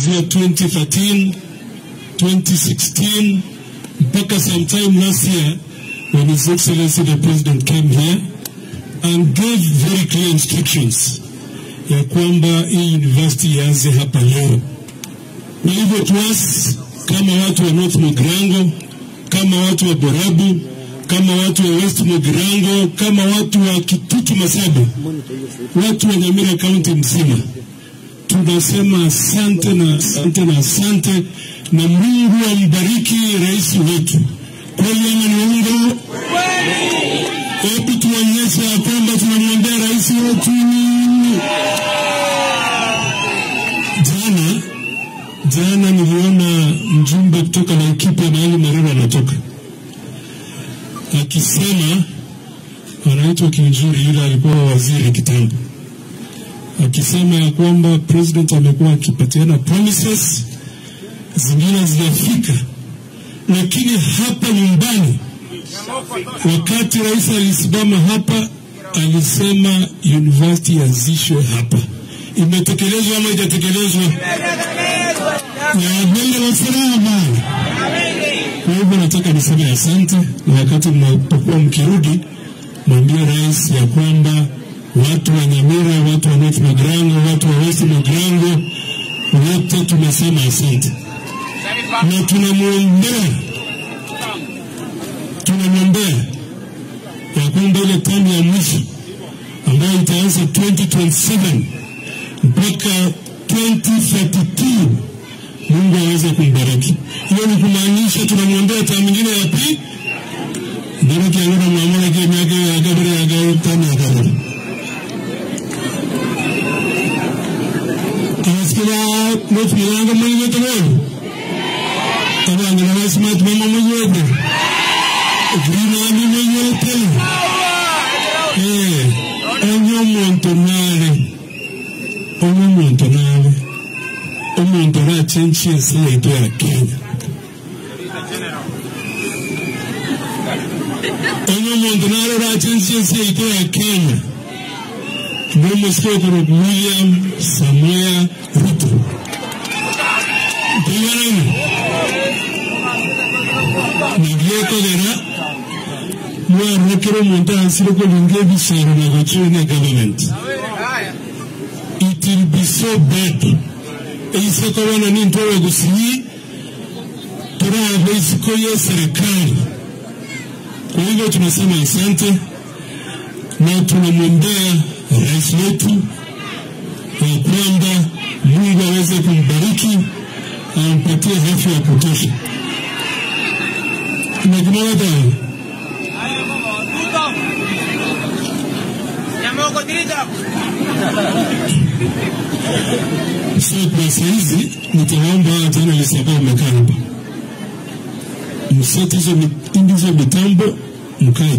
kuanzia 2013, 2016 mpaka sometime last year when His Excellency the President came here and gave very clear instructions ya kwamba hii university ianze hapa leo. Na hivyo tuas kama watu wa North Mugirango, kama watu wa Borabu, kama watu wa West Mugirango, kama watu wa Kitutu Masabu, watu wa Nyamira County mzima, tunasema asante na asante na asante, na Mungu ambariki rais wetu. Kweli ama ni uongo? Hebu tuonyeshe ya kwamba tunamwombea rais wetu. Jana niliona mjumbe kutoka Laikipia mahali Marero anatoka akisema, anaitwa Kinjuri, yule alikuwa waziri kitambo, akisema ya kwamba president amekuwa akipatiana promises zingine hazijafika, lakini hapa nyumbani wakati rais alisimama hapa alisema university ianzishwe hapa. Imetekelezwa ama haijatekelezwa? Kwa hivyo nataka niseme asante, na wakati mnapokuwa mkirudi mwambie rais ya kwamba watu wa Nyamira, watu wa North Mugirango, watu wa West Mugirango wote tumesema asante, na tunamwombea ya kwamba ile term ya mwisho ambayo itaanza 2027 mpaka 2032 Mungu aweze kumbariki. Hiyo ni kumaanisha tunamwombea term nyingine ya pili. Bariki alona mwamala kwa miaka ya gabri ya gabri tano ya gabri. Tunasikia North Mugirango mwenye tano. Tano ndio smart mama mwenye. Green army mwenye tano. Onyo montonale. Onyo montonale. Omuntu arachenchi ensi yaitu ya Kenya. Onyo muntu arachenchi ensi yaitu ya Kenya. N'omusokoro William Samoei Ruto. Ndigarani. Ngiekogera mwarokero omuntu ansire kulinga ebisero na gochine government. It will be so bad. Isoko ni ntowe gusinyi isiko ya serikali. Kwa hivyo tunasema asante na tunamwombea rais wetu ya kwamba Mungu aweze kumbariki, ampatie afya ya kutosha. Na so kwa saizi nitaomba journalist ambao wamekaa hapa mseti hizo mitambo mkae.